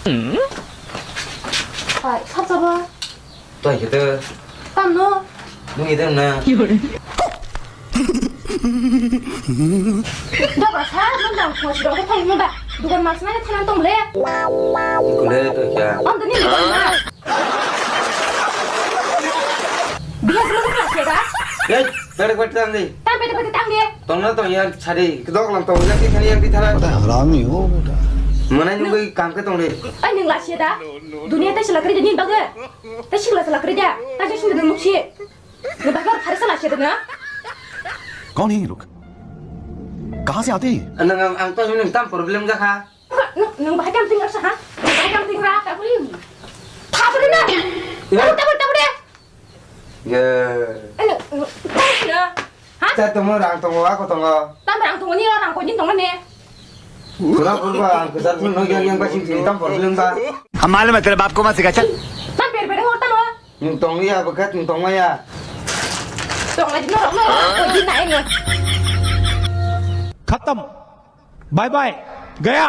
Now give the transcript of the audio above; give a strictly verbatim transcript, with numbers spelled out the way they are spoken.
Hai, sab sabo. Toi khe to. Tam no. Nung idem na. Doba sa, nung dang khwa sirok thong nung da. Dugan mas na thanan tong le. Kule to kya. Om dani dugan na. Biya sima khla se da. Yai, tare kwat tang di. Tam pete pete tang de. Tong na tong ya chari. Dok lang tong ya ki thani ya ki thana. बड़ा हरामी हो बेटा। Mana nung bai kam ke tong de. Ai nung la se da. Dunia ta sila kri de ni baga. Ta sila sila kri da. Ta je sila nung si. Nung baga thare sala se da na. कौन है ये लोग? कहाँ से आते हैं ये? Nang ang ang to nung tam problem ja kha. Nung, nung bahai kam ting rasa ha? Nung bahai kam ting ra? Taburi. Taburi na. Ya. Taburi, taburi, taburi. Ya. Eh, nung, nung, taburi na. Ha? Cha tongo, rang tongo, ako tongo. Tam rang tongo ni, rang ko ni tongo ni. Pura pura ang kesar pun no yang yang basing sini tam problem ba. हम मालूम है तेरे बाप को मत सिखा चल। Tam per per ngor tamo. Nung tong ya bekat nung tong ya. Tong lagi no no. Ko di na ini. खत्म। Bye bye. गया।